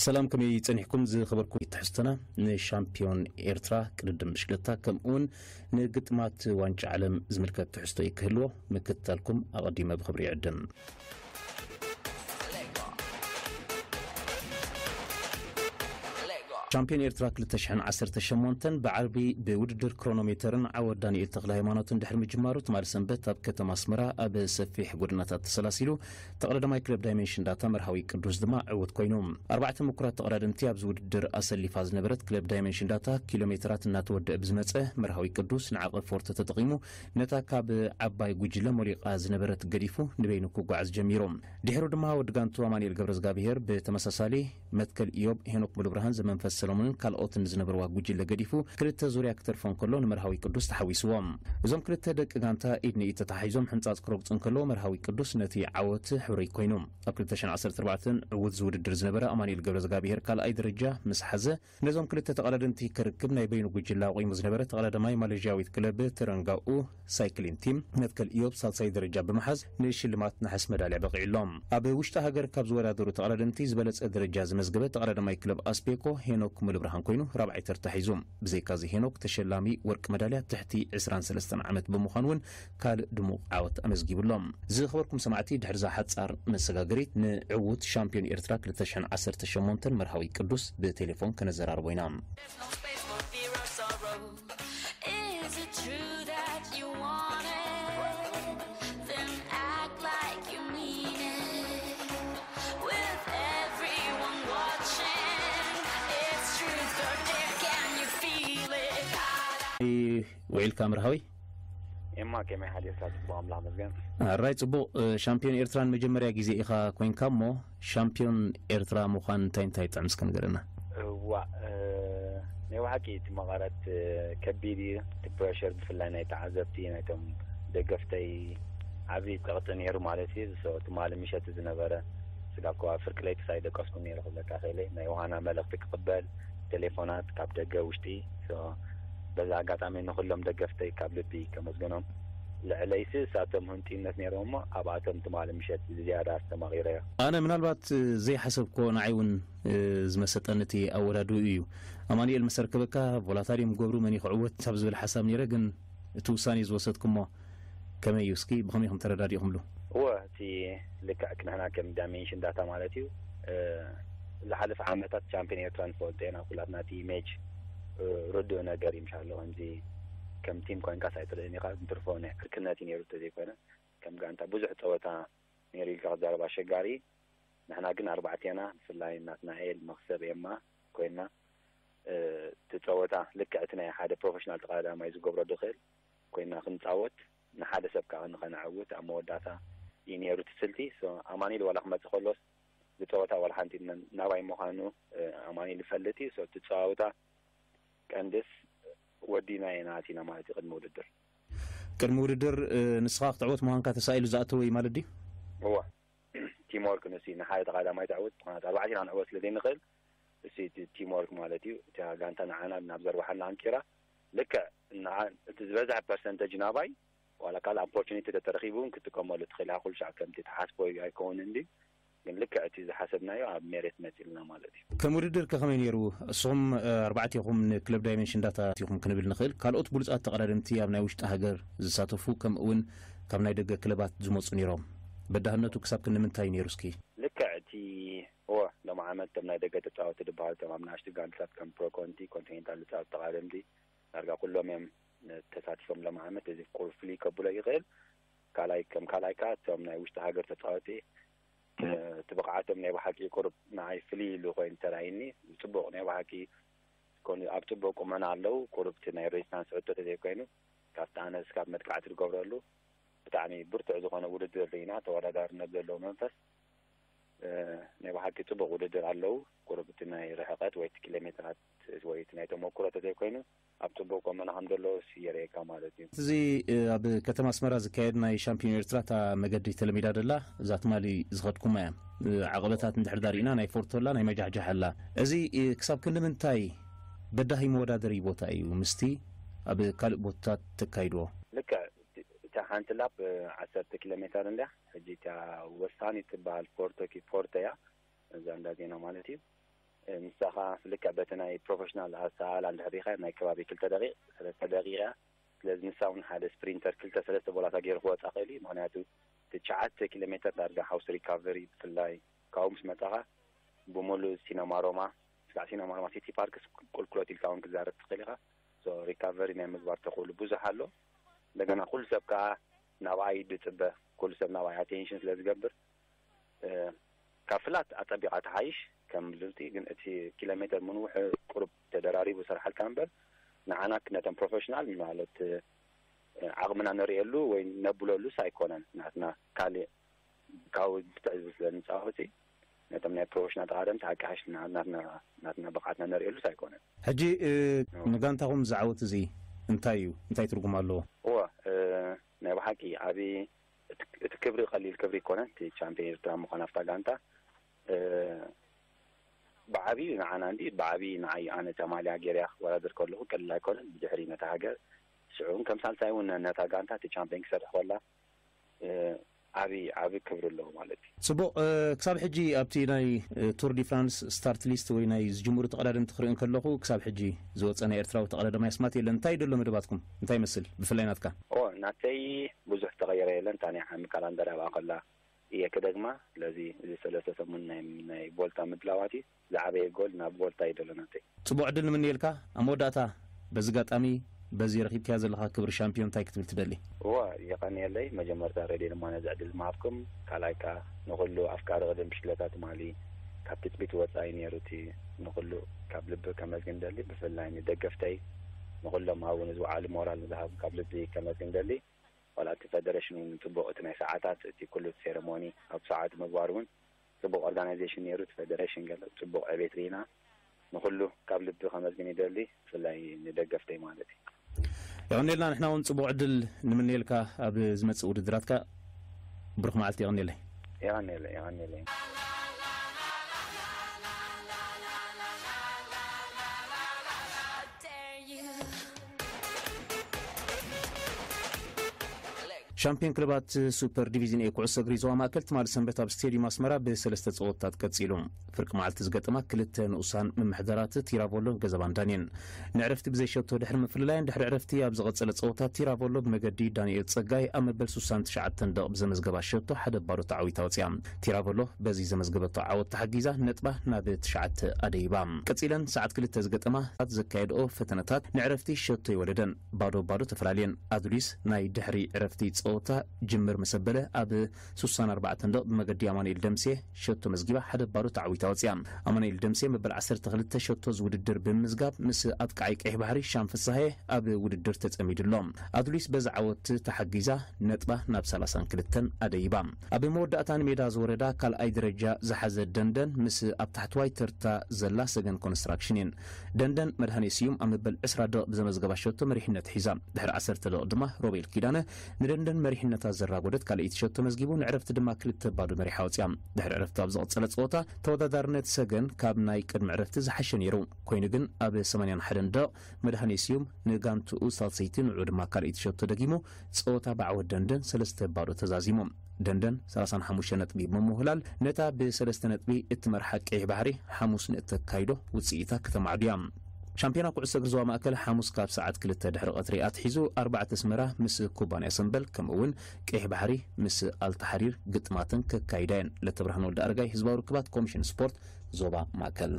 ሰላም፣ ከመይ ጸኒሕኩም ዝኸበርኩም ትሕዝቶና? ንሻምፒዮን ኤርትራ ቅድድም ብሽክለታ ከምኡውን ንግጥማት ዋንጫ ዓለም ዝምልከት ትሕዝቶ እዩ ክህልዎ። ምክትታልኩም ኣቐዲመ ብኽብሪ ይዕድም። ሻምፒዮን ኤርትራ ክልተ ሽሕን ዓሰርተ ሸሞንተን ብዓርቢ ብውድድር ክሮኖሜተርን ዓወት ዳንኤል ተኽለ ሃይማኖትን ድሕሪ ምጅማሩ፣ ትማሊ ሰንበት ኣብ ከተማ ኣስመራ ኣብ ሰፊሕ ጎደናታት ተሰላሲሉ። ተቐዳዳማይ ክለብ ዳይመንሽን ዳታ መርሃዊ ቅዱስ ድማ ዕውት ኮይኑ። ኣርባዕተ ምኩራት ተቐዳደምቲ ኣብዚ ውድድር ኣሰሊፋ ዝነበረት ክለብ ዳይመንሽን ዳታ፣ ኪሎ ሜትራት እናተወደአ ብዝመጸ መርሃዊ ቅዱስ ንዓቐብ ፎርቶ ተጠቒሙ፣ ነታ ካብ ዓባይ ጉጅለ ሞሊቓ ዝነበረት ገዲፉ ንበይኑ ክጓዓዝ ጀሚሩ። ድሕሩ ድማ ወዲ ጋንቱ ኣማኑኤል ገብረዝጋብሄር ብተመሳሳሊ መትከል ኢዮብ፣ ሄኖክ ሙሉብርሃን፣ ዘመንፈስ ሰሎሞንን ካልኦትን ዝነበርዋ ጉጅለ ገዲፉ ክልተ ዙርያ ክተርፎ እንከሎ ንመርሃዊ ቅዱስ ተሓዊስዎ። እዞም ክልተ ደቂ ጋንታ ኢድ ንኢድ ተተሓሒዞም ሕንጻጽ ክረግጹ እንከለዉ መርሃዊ ቅዱስ ነቲ ዓወት ሕሩይ ኮይኑ። ኣብ ክልተ ሽሕን ዓሰርተ ኣርባዕተን ዕዉት ዝውድድር ዝነበረ ኣማኑኤል ገብረዝጋብሄር ካልኣይ ደረጃ ምስ ሓዘ፣ ነዞም ክልተ ተቐዳደምቲ ክርክብ ናይ በይኑ ጉጅለ ኣቑሙ ዝነበረ ተቐዳዳማይ ማሌዥያዊት ክለብ ተረንጋኡ ሳይክሊን ቲም መትከል ኢዮብ ሳልሳይ ደረጃ ብምሓዝ ንሽልማት ነሓስ መዳልያ በቒዑ ኣሎ። ኣብ ውሽጢ ሃገር ካብ ዝወዳደሩ ተቐዳደምቲ ዝበለጸ ደረጃ ዝመዝገበ ተቐዳዳማይ ክለብ ኣስቤኮ ሄኖክ ሙሉብርሃን ኮይኑ ራብዓይ ተርታ ሒዙ። ብዘይካዚ ሄኖክ ተሸላሚ ወርቂ መዳልያ ትሕቲ ዕስራን ሰለስተን ዓመት ብምዃኑ እውን ካልእ ድሙቕ ዓወት ኣመዝጊቡ ኣሎ። ዝኸበርኩም ሰማዕቲ፣ ድሕሪ እዛ ሓጻር መሰጋገሪት ንዕዉት ሻምፒዮን ኤርትራ ክልተ ሽሕን ዓሰርተ ሸሞንተን መርሃዊ ቅዱስ ብቴሌፎን ከነዘራርቦ ኢና። There's no space for fear or sorrow. Is it true that you want it? Then act like you mean it. With everyone watching, it's truth or dare. Can you feel it? ውዒልካ መርሃዊ? ኤማ፣ ከመይ ሓዲርካ? ጽቡቕ፣ ኣምላኽ መስገን። ኣራይ፣ ጽቡቕ። እ፣ ሻምፒዮን ኤርትራ ንመጀመርያ ግዜ ኢኻ ኮንካ እሞ፣ ሻምፒዮን ኤርትራ ምዃን እንታይ እንታይ ይጥዕም እስከ ንገረና። እዋእ፣ እ፣ ናይ ብሓቂ እቲ መቐረት፣ እ፣ ከቢድ እዩ። እቲ ፕረሸር ብፍላይ ናይ ተዓዘብቲ፣ ናይቶም ደገፍተይ ዓብዪ ጸቕጢ ነይሩ ማለት እዩ። So፣ ትማሊ ምሸት ዝነበረ ስጋብ ከባቢ ፍርቂ ለይቲ ሳይደቀስኩ ነይሩ ክብለካ ክእል እየ። ናይ ውሃና መልእኽቲ ክቕበል፣ ቴሌፎናት ካብ ደገ ውሽጢ። So፣ በዛ ኣጋጣሚ ንኹሎም ደገፍተይ ካብ ልቢ ከመስግኖም። ልዕለይሲ እሳቶም ህንጡይነት ነይሮም እሞ ኣብኣቶም ትማሊ ምሸት ዝያዳ ኣስተማቒረዮ። ኣነ ምናልባት ዘይሓሰብክዎ ንዓይ እውን ዝመሰጠኒ እቲ ኣወዳድኡ እዩ። ኣማኑኤል ምስ ኣርከበካ ቮላታሪ እዮም ክገብሩ፣ መን እዩ ክዕወት ኣብ ዝብል ሓሳብ ነይረ፣ ግን እቲ ውሳኔ ዝወሰድኩሞ ከመይ እዩ? እስኪ ብኸመይ ኢኹም ተረዳዲእኹምሉ? እወ፣ እቲ ልክዕ ንሕና ከም ዳይሜንሽን ዳታ ማለት እዩ፣ እ፣ ዝሓለፈ ዓመታት ቻምፒዮን ኤርትራ ንፈልጦ ኢና። ኩላትና እቲ ኢሜጅ፣ እ፣ ርዱእ ነገር እዩ። ምሻሎ ከምዚ ከም ቲም ኮይንካስ ኣይትርእን ኢኻ። እንትርፎ ናይ ዕርክነት እዩ ነይሩ፣ እንተዘይኮነ ከም ጋንታ ብዙሕ ጸወታ ነይሩ ኢልካ ክዛረብ ኣሸጋሪ። ንሕና ግን ኣርባዕቴና፣ ብፍላይ ናትናኤል፣ መኽሰብ፣ ኤማ ኮይንና፣ እ፣ እቲ ጸወታ ልክዕ እቲ ናይ ሓደ ፕሮፌሽናል ተቐዳዳማይ ዝገብሮ ዝኽእል ኮይንና ክንጻወት፣ ንሓደ ሰብ ከኣ ንኸነዕውት ኣብ መወዳእታ እዩ ነይሩ እቲ ስልቲ። So፣ ኣማኑኤል ዋላ ክመጽእ ከሎስ፣ ዝጸወታ ዋላ ሓንቲ ን-፣ ናባይ ምዃኑ፣ እ፣ ኣማኑኤል ይፈልጥ እዩ። So፣ እቲ ጸዋውታ ቀንድስ ወዲና ኢና ኣቲና ማለት እዩ ቅድሚ ውድድር። ቅድሚ ውድድር፣ እ፣ ንስኻ ክትዕወት ምዃንካ ተሳኢሉ ዝኣተወ እዩ ማለት ድዩ? እወ። ቲም ወርክ ንሱ እዩ ንሓደ ተቐዳማይ ተዕውት። ምኽንያቱ ኣርባዕቴና ንዕወት ስለ ዘይንኽእል፣ እሱ እቲ ቲም ወርክ ማለት እዩ። እታ ጋንታ ንዓና ናብ ዘርባሓና ኣንቂራ፣ ልክዕ ንዓ-፣ እቲ ዝበዝሐ ፐርሰንተጅ ናባይ፣ ዋላ ካልእ ኦፖርቹኒቲ ተተረኺቡ እውን ክትጥቀመሉ ትኽእል ኢኻ። ኩሉ ሻዕ ከምቲ ትሓስቦ ኣይከውንን ድዩ? ግን ልክዕ እቲ ዝሓሰብናዮ ኣብ ሜሬት መጺልና ማለት እዩ። ከም ውድድር ከ ከመይ ነይሩ? እስኹም፣ እ፣ ኣርባዕቴኹም ንክለብ ዳይሜንሽን ዳታ ኢኹም ክንብል ንኽእል። ካልኦት ብሉጻት ተቐዳደምቲ ኣብ ናይ ውሽጢ ሃገር ዝሳተፉ፣ ከምኡ እውን ካብ ናይ ደገ ክለባት ዝመጹ ነይሮም። በዳህነቱ ክሳብ ክንዲ ምንታይ ነይሩ እስኪ? ልክዕ እቲ፣ እወ፣ ሎም ዓመት እቶም ናይ ደገ ተጻወቲ ዝበሃሉ፣ እቶም ኣብ ንኣሽቱ ጋንታታት ከም ፕሮ ኮንቲ፣ ኮንቲኔንታል ዝጻወቱ ተቐዳደምቲ ዳርጋ ኩሎም እዮም ተሳቲፎም ሎም ዓመት። እዚ ቁሩብ ፍልይ ከብሎ ይኽእል። ካልኣይ፣ ከም ካልኣይ ከኣ እቶም ናይ ውሽጢ ሃገር ተጻወቲ፣ እ፣ እቲ ብቕዓቶም ናይ ብሓቂ ቁሩብ ንዓይ ፍልይ ኢሉ ኮይኑ ተራእዩኒ። ጽቡቕ ናይ ብሓቂ ኮን-፣ ኣብ ጽቡቕ ቁመና ኣለዉ። ቁሩብ እቲ ናይ ሬዚስታንስ ዕቶ ተዘይኮይኑ፣ ካብቲ ኣነ እስካብ መጥቃዕቲ ዝገብረሉ ብጣዕሚ ብርቱዕ ዝኾነ ውድድር ርኢና፣ ተወዳዳርነት ዘለዎ መንፈስ። እ፣ ናይ ብሓቂ ጽቡቕ ውድድር ኣለዉ። ቁሩብ እቲ ናይ ርሕቀት ወይ እቲ ኪሎ ሜትራት ወይ እቲ ናይ ተመኩሮ ተዘይኮይኑ፣ ኣብ ጽቡቕ ቁመና ከም ዘለዉ የርእየካ ማለት እዩ። እዚ፣ እ፣ ኣብ ከተማ ኣስመራ ዝካየድ ናይ ሻምፒዮን ኤርትራ እታ መገዲ ተለሚዳ ደላ፣ እዛ ትማሊ ዝኸድኩማ እያ። እ፣ ዓቐበታት እንድሕር ዳ ርኢና፣ ናይ ፎርቶ ኣላ፣ ናይ መጃሕጃሕ ኣላ። እዚ፣ እ፣ ክሳብ ክንዲ ምንታይ በዳሂ መወዳደሪ ቦታ እዩ ምስቲ ኣብ ካልእ ቦታታት ተካይድዎ? ልክዕ፣ እቲ፣ እታ ሓንቲ ላፕ፣ እ፣ ዓሰርተ ኪሎ ሜተር እንድያ። ሕጂ እታ ወሳኒ ትበሃል ፎርቶ ኪ-፣ ፎርቶ እያ፣ እዛ እንዳ ዜና ማለት እዩ። ምሳኻ ልክዕ በቲ ናይ ፕሮፌሽናል ኣሰኣላ እንድሕር ሪኻ ናይ ከባቢ ክልተ ደቂቕ ሰለስተ ደቂቕ እያ። ስለዚ ንሳ እውን ሓደ ስፕሪንተር ክልተ ሰለስተ ቦላታ ገይሩ ክወፃ ክእል እዩ። ምክንያቱ ትሽዓተ ኪሎ ሜትር ዳርጋ ሓውስ ሪካቨሪ፣ ብፍላይ ካብኡ ምስ መፃኻ ብሙሉእ ሲነማ ሮማ ስጋዕ ሲነማ ሮማ ሲቲ ፓርክ ቁልቁሎት ኢልካ እውን ክዛረብ ትኽእል ኢኻ። ሪካቨሪ ናይ ምግባር ተኽእሉ ብዙሕ ኣሎ። እንደገና ኩሉ ሰብ ከዓ ናብኣይ ድፅበ፣ ኩሉ ሰብ ናብኣይ ኣቴንሽን ስለ ዝገብር ካብ ፍላት ኣፀቢቓ ትሓይሽ ከም ልብቲ። ግን እቲ ኪሎ ሜትር ምንውሕ ቁሩብ ተደራሪቡ ስራሓልካ እምበር ንዓና ነቶም ፕሮፌሽናል ማለት ዓቕምና ንርእየሉ ወይ ነብለሉስ ኣይኮነን። ናትና ካልእ ካብኡ ብትዕዝቢ ስለ ንፃወት ነቶም ናይ ፕሮፌሽናል ተቓደምቲ ኣቃሓሽ ናትና ብቕዓትና ንርእየሉስ ኣይኮነን። ሕጂ ንጋንታኹም ዝዓወት እዚ እንታይ እዩ? እንታይ ትርጉም ኣለዎ? እወ፣ ናይ ብሓቂ ዓብዪ እቲ ክብሪ ቀሊል ክብሪ ይኮነን። እቲ ቻምፒዮን ኤርትራ ምዃን ኣብታ ጋንታ ብዓብዩ ንዓና እንዲ ብዓብዪ ንዓይ ኣነ ተማልያ ገይርያ ክወዳደር ከለኹ ቀሊል ኣይኮነን። ብድሕሪ ነታ ሃገር ሽዑ እውን ከም ሳልሳይ እውን ነታ ጋንታ እቲ ቻምፒዮን ክሰርሕ ከላ ዓቢ ዓቢ ክብሪ ኣለዎ ማለት እዩ። ጽቡቕ። ክሳብ ሕጂ ኣብቲ ናይ ቱር ዲ ፍራንስ ስታርት ሊስት ወይ ናይ ዝጅምሩ ተቐዳደምቲ ክርኢ ከለኹ ክሳብ ሕጂ ዝወፀ ናይ ኤርትራዊ ተቐዳዳማይ ኣስማት የለን። እንታይ ደሎ መደባትኩም እንታይ ይመስል? ብፍላይ ናትካ። ኦ ናተይ ብዙሕ ተቐየረ የለን። ታንያ ሓሚ ካላንደር ኣብኣ ከላ እየ ክደግማ። ስለዚ እዚ ሰለስተ ሰሙን ናይ ናይ ቮልታ ምድላዋት እዩ። ዝዓበየ ጎል ናብ ቮልታ እዩ ዘሎ ናተይ። ጽቡቕ ዕድል ንምንየልካ። ኣብ መወዳእታ በዚ ጋጣሚ በዚ ረኺብካያ ዘለኻ ክብሪ ሻምፒዮን እንታይ ክትብል ትደሊ? እዋ የቐንየለይ። መጀመርታ ሬድዮ ድማ ነዚ ዕድል ምሃብኩም፣ ካልኣይ ከኣ ንኹሉ ኣፍቃሪ ቅድም ብሽክለታ ትማሊ ካብ ትጽቢት ወጻኢ ነይሩ እቲ ንኹሉ ካብ ልቢ ከመስግን ደሊ። ብፍላይ ንደገፍተይ ንኹሎም ኣብኡ ንዝወዓሉ ሞራል ንዝሃቡ ካብ ልቢ ከመስግን ደሊ። ዋላ እቲ ፈደረሽን እውን ጽቡቕ እቲ ናይ ሰዓታት እቲ ኩሉ ሴረሞኒ ኣብ ሰዓት ምግባር እውን ጽቡቕ ኦርጋናይዜሽን ነይሩ። እቲ ፈደረሽን ገለ ጽቡቕ ዕቤት ርኢና። ንኹሉ ካብ ልቢ ከመስግን ይደሊ፣ ብፍላይ ንደገፍተይ ማለት እዩ። የቐንየልና። ንሕና እውን ጽቡቕ ዕድል ንምንየልካ ኣብ ዝመጽእ ውድድራትካ። ብሩኽ መዓልቲ። የቐንየለይ። የቐንየለይ። የቐንየለይ። ሻምፒዮን ክለባት ሱፐር ዲቪዝን ኤ ኩዕሶ እግሪ ዞባ ማእከል ትማሊ ሰንበት ኣብ ስቴዲየም ኣስመራ ብሰለስተ ጸወታት ቀጺሉ። ፍርቂ መዓልቲ ዝገጠማ ክልተ ንኡሳን ምምሕዳራት ቲራቮሎ ገዛ ባንዳን እየን። ንዕረፍቲ ብዘይ ሸቶ ድሕሪ ምፍልላየን ድሕሪ ዕረፍቲ ኣብ ዝቐጸለ ጸወታ ቲራቮሎ ብመገዲ ዳንኤል ጸጋይ ኣብ መበል ስሳን ትሽዓተን ደቕ ብዘመዝገባ ሸቶ ሓደ ባዶ ተዓዊታ ወጺኣ። ቲራቮሎ በዚ ዘመዝገበቶ ዓወት ተሓጊዛ ነጥባ ናብ ትሽዓተ ኣደይባ። ቀጺለን ሰዓት ክልተ ዝገጠማ ዘካየድኦ ፈተነታት ንዕረፍቲ ሸቶ ይወለደን ባዶ ባዶ ተፈላልየን። ኣዱሊስ ናይ ድሕሪ ዕረፍቲ ጸወታ ጅምር መሰበለ ኣብ ስሳን ኣርባዕተን ደቕ ብመገዲ ኣማኑኤል ደምሴ ሸቶ መዝጊባ ሓደ ባዶ ተዓዊታ ወጺኣ። ኣማኑኤል ደምሴ መበል ዓሰርተ ክልተ ሸቶ ዝውድድር ብምዝጋብ ምስ ኣጥቃዓይ ቀይሕ ባሕሪ ሻም ፍሳሄ ኣብ ውድድር ተጸሚዱ ኣሎ። ኣዱሊስ በዚ ዓወት ተሓጊዛ ነጥባ ናብ ሰላሳን ክልተን ኣደይባ። ኣብ መወዳእታ ንሜዳ ዝወረዳ ካልኣይ ደረጃ ዝሓዘ ደንደን ምስ ኣብ ታሕተዋይ ተርታ ዘላ ሰገን ኮንስትራክሽን እየን። ደንደን መድሃኔ ስዩም ኣብ መበል ዕስራ ደቕ ብዘመዝገባ ሸቶ መሪሕነት ሒዛ። ድሕሪ ዓሰርተ ደቕ ድማ ሮቤል ኪዳነ ንደንደን መሪሕነታ ዘራጎደት ካልኣይቲ ሸቶ መዝጊቡ ንዕረፍቲ ድማ ክልተ ባዶ መሪሓ ወፂኣ። ድሕሪ ዕረፍቲ ኣብ ዝቐፀለ ፀወታ ተወዳዳርነት ሰገን ካብ ናይ ቅድሚ ዕረፍቲ ዝሓሸ ነይሩ። ኮይኑ ግን ኣብ ሰማንያን ሓደን ደቕ መድሃኔ ስዩም ንጋንትኡ ሳልሰይቲ ንዑ ድማ ካልኣይቲ ሸቶ ደጊሙ ፀወታ ብዓወት ደንደን ሰለስተ ባዶ ተዛዚሙ። ደንደን ሰላሳን ሓሙሽተ ነጥቢ ብምውህላል ነታ ብሰለስተ ነጥቢ እትመርሓ ቀይሕ ባሕሪ ሓሙስ ንእተካይዶ ውፅኢታ ከተማዕዱ እያ። ሻምፒዮና ኩዕሶ እግሪ ዞባ ማእከል ሓሙስ ካብ ሰዓት ክልተ ድሕሪ ቀትሪ ኣትሒዙ ኣርባዕተ ኣስመራ ምስ ኩባንያ ሰምበል ከምኡ እውን ቀይሕ ባሕሪ ምስ ኣልተሓሪር ግጥማትን ከካይዳ እየን። ለተብርሃን ወልደ ኣረጋይ ህዝባዊ ርክባት ኮሚሽን ስፖርት ዞባ ማእከል።